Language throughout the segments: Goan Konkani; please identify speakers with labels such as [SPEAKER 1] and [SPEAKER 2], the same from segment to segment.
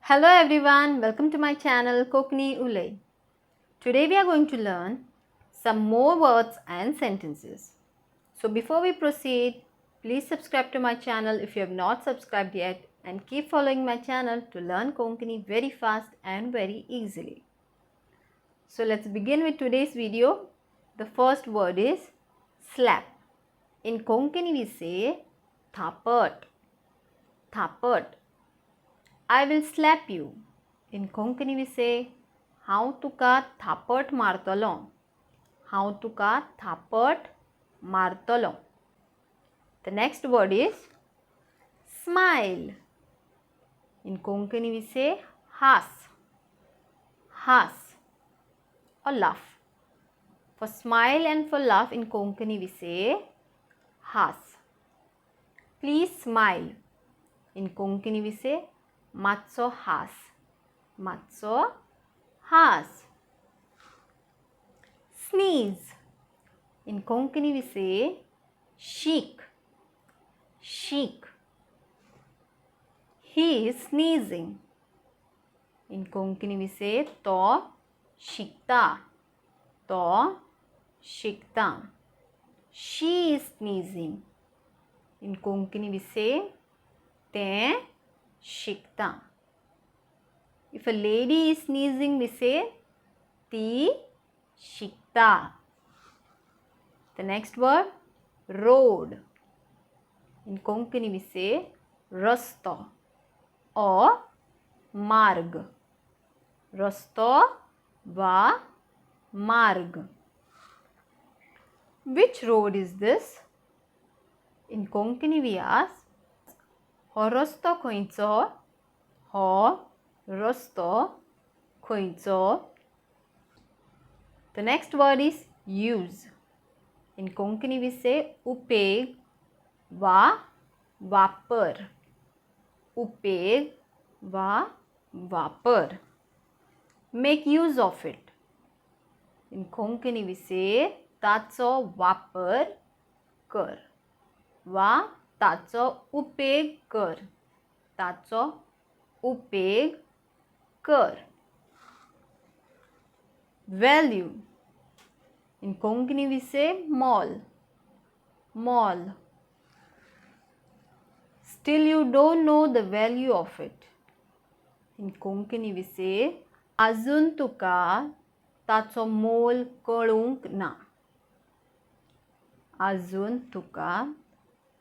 [SPEAKER 1] Hello everyone, welcome to my channel Konkani Ulay. Today we are going to learn some more words and sentences. So before we proceed, please subscribe to my channel if you have not subscribed yet and keep following my channel to learn Konkani very fast and very easily. So let's begin with today's video. The first word is slap. In Konkani we say thapat. Thapat. I will slap you. In Konkani we say हांव तुका थापट मारतलो. हांव तुका थापट मारतलो. The next word is smile. In Konkani we say has. Has or laugh. For smile and for laugh in Konkani we say has. Please smile. In Konkani we say मातसो हास. मातसो हास. Sneeze. In Konkani we say शीक. शीक. He is sneezing. In Konkani we say तो शिंकता. तो शिंकता. She is sneezing. In Konkani we say तें शिंकता. If a lady is sneezing, we say ती शिंकता. The next word, road. In Konkani we say रस्तो or मार्ग. रस्तो वा मार्ग. Which road is this? In Konkani we ask हो रस्तो खंयचो? हो रस्तो खंयचो? The next word is use. In Konkani we say उपेग वा वापर. उपेग वा वापर. Make use of it. In Konkani we say ताचो वापर कर वा ताचो उपेग कर. ताचो उपेग कर. Value. In Konkani we say mall. Mall. Still you don't know the value of it. In Konkani we say आजून तुका ताचो मोल कळूंक ना. आजून तुका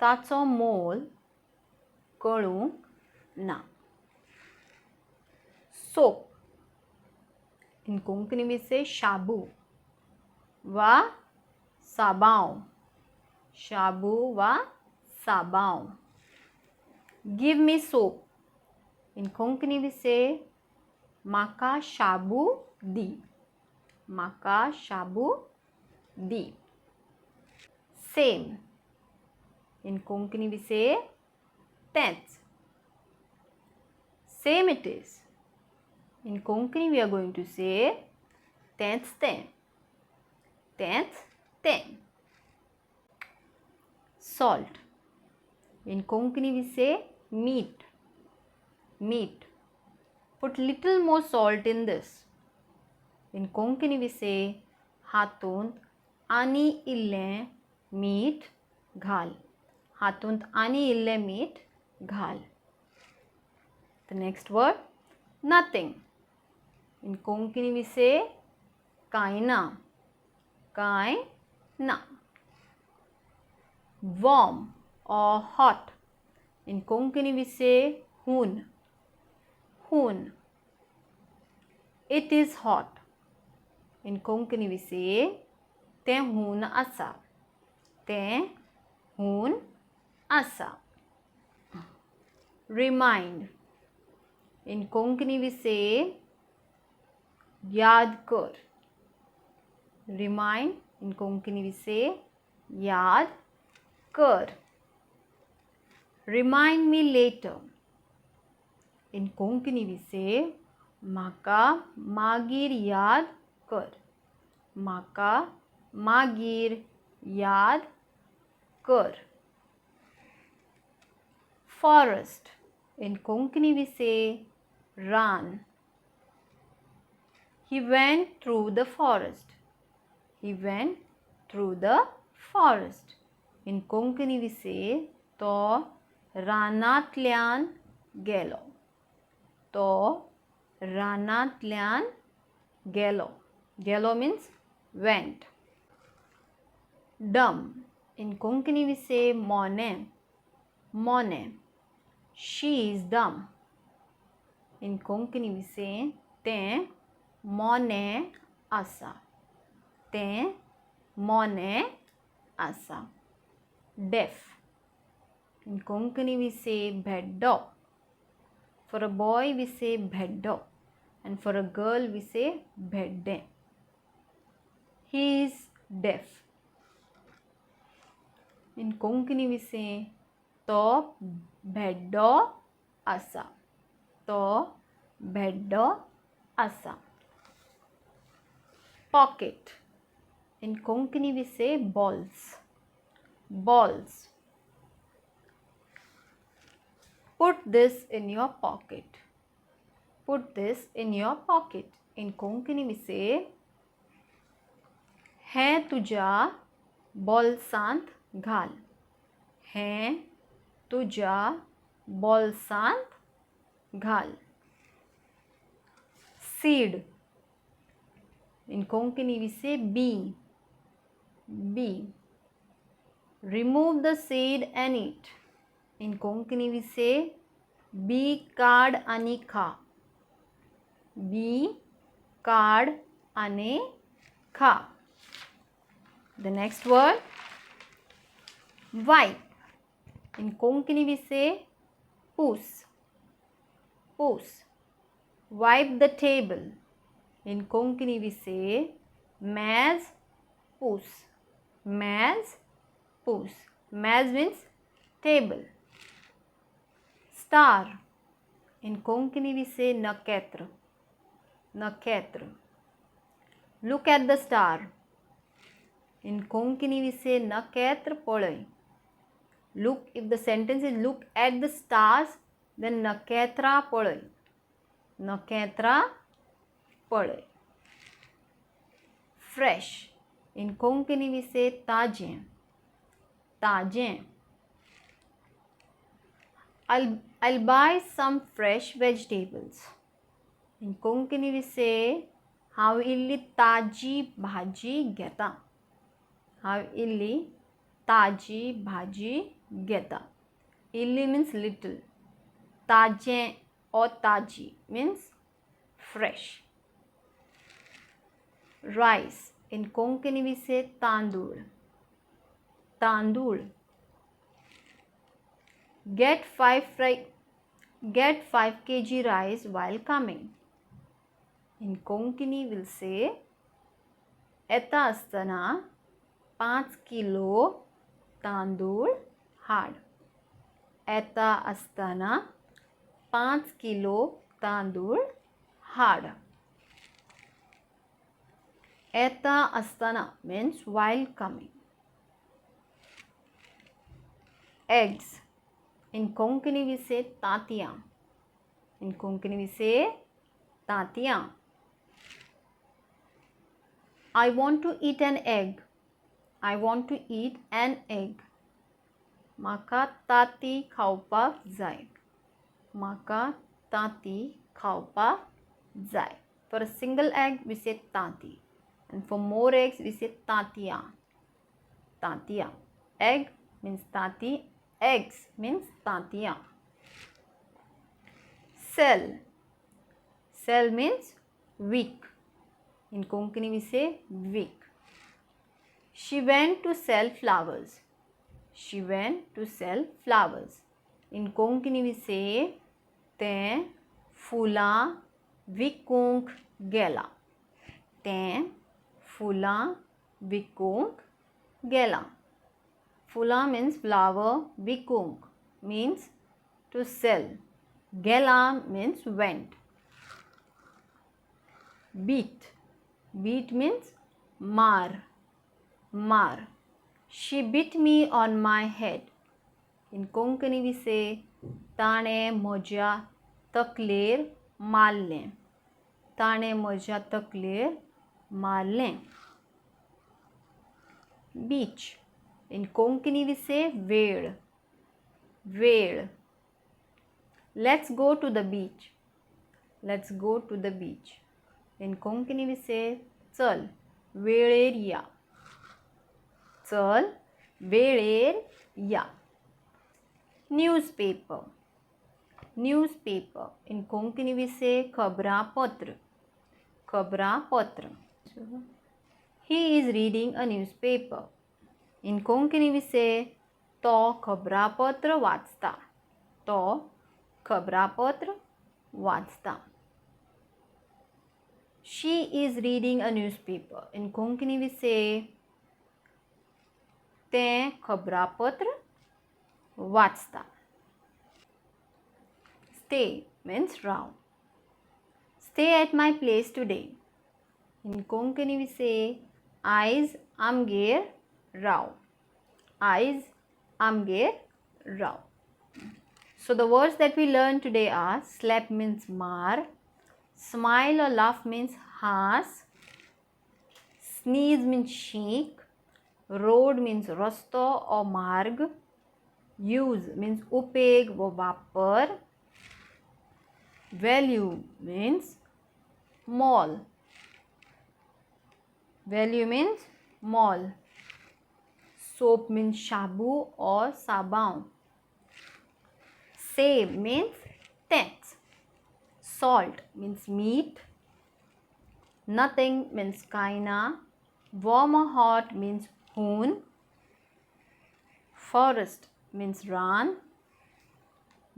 [SPEAKER 1] ताचो मोल कळूंक ना. Soap. In Konkani we say शाबू वा साबांव. शाबू वा साबांव. Give me soap. In Konkani we say म्हाका शाबू दी. म्हाका शाबू दी. Same. In Konkani we say तेंच. Same it is. In Konkani we are going to say तेंच तें. तेंच तें. Salt. In Konkani we say मीठ. मीठ. Put little more salt in this. In Konkani we say हातूंत आनी इल्लें मीठ घाल. हातूंत आनी इल्लें मीठ घाल. The next word, nothing. In Konkani we say कांय ना. कांय ना. Warm or hot. In Konkani we say हून. हून. It is hot. In Konkani we say तें हून आसा. तें हून आसा. Remind. In Konkani we say याद कर. Remind. In Konkani we say याद कर. Remind me later. In Konkani we say म्हाका मागीर याद कर. म्हाका मागीर याद कर. Forest. In Konkani we say Ran. He went through the forest. He went through the forest. In Konkani we say तो रानांतल्यान गेलो. तो रानांतल्यान गेलो. गेलो means went. Dumb. In Konkani we say mone. Mone. She is dumb. In Konkani we say तें मोने आसा. तें मोने आसा. Deaf. In Konkani we say भेड्डो. For a boy we say भेड्डो and for a girl we say भेड्डे. He is deaf. In Konkani we say तो भेड्डो आसा. तो भेड्डो आसा. Pocket. In Konkani we say balls. Balls. Put this in your pocket. Put this in your pocket. In Konkani we say हें तुज्या बोल्सांत घाल. हें तुज्या बोल्सांत घाल. Seed. In Konkani we say bee. Bee. Remove the seed and eat. In Konkani we say बी काड आनी खा. बी काड आनी खा. The next word, wipe. In Konkani we say poos. Poos. Wipe the table. In Konkani we say maz poos. Maz poos. Maz means table. Star. In Konkani we say nakhetra. Nakhetra. Look at the star. In Konkani we say nakhetra polay. Look, if the sentence is look at the stars, then nakhetra polay. Nakhetra polay. Fresh. In Konkani we say taje. Taje. I'll buy some fresh vegetables. In Konkani we say हांव इल्ली ताजी भाजी घेता. हांव इल्ली ताजी भाजी घेता. इल्ली means little. ताजें or ताजी means fresh. Rice. In Konkani we say तांदूळ. तांदूळ. Get 5 kg rice while coming. In Konkani will say येता आसतना 5 किलो तांदूळ हाड. येता आसतना 5 किलो तांदूळ हाड. येता आसतना means while coming. Eggs. In Konkani we say तांतयां. In Konkani we say तांतयां. I want to eat an egg. I want to eat an egg. म्हाका तांती खावपाक जाय. म्हाका तांती खावपाक जाय. For a single egg we say तांती, and for more eggs we say तांतयां. तांतयां. Egg means तांती, eggs means तांतयां. Sell. Sell means weak. In Konkani we say weak. She went to sell flowers. She went to sell flowers. In Konkani we say तें फुलां विकूंक गेलां. तें फुलां विकूंक गेलां. फुलां means flower, विकूंक means to sell, गेलां means went. Beat. Beat means mar. Mar. She beat me on my head. In Konkani we say ताणें म्हज्या तकलेर मारलें. ताणें म्हज्या तकलेर मारलें. Beach. In Konkani we say वेळ. वेळ. Let's go to the beach. Let's go to the beach. In Konkani we say चल वेळेर या. चल वेळेर या. Newspaper. Newspaper. In Konkani we say खबरापत्र. खबरापत्र. He is reading a newspaper. In Konkani we say तो खबरापत्र वाचता. तो खबरापत्र वाचता. She is reading a newspaper. In Konkani we say तें खबरापत्र वाचता. Stay means Rao. Stay at my place today. In Konkani we say आयज आमगेर राव. आयज आमगेर राव. So the words that we learned today are slap means mar, smile or laugh means haas, sneeze means sheek, road means rasto or marg, use means upeg व वापर, value means mall, value means mall, soap means shabu or sabao, same means tents, salt means meat, nothing means kaina, warm or hot means hoon, forest means ran,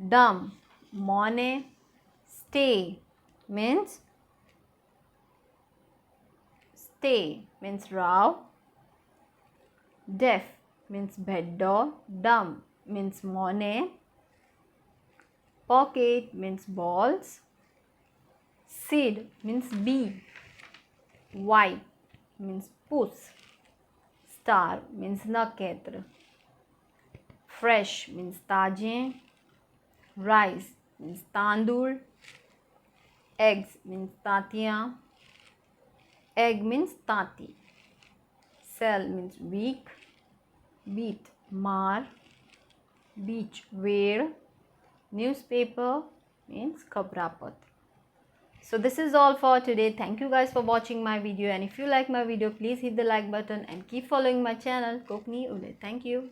[SPEAKER 1] dumb mone, stay means rao, deaf means beddo, dumb means mone, pocket means balls, seed means bee, wipe means puss, star means nakhetra, fresh means taje, rice means tandoor, eggs means tatiya, egg means tati, cell means weak, beat mar, beach where, newspaper means khabrapatra. So this is all for today. Thank you guys for watching my video, and if you like my video, please hit the like button and keep following my channel Konkani Ulay. Thank you.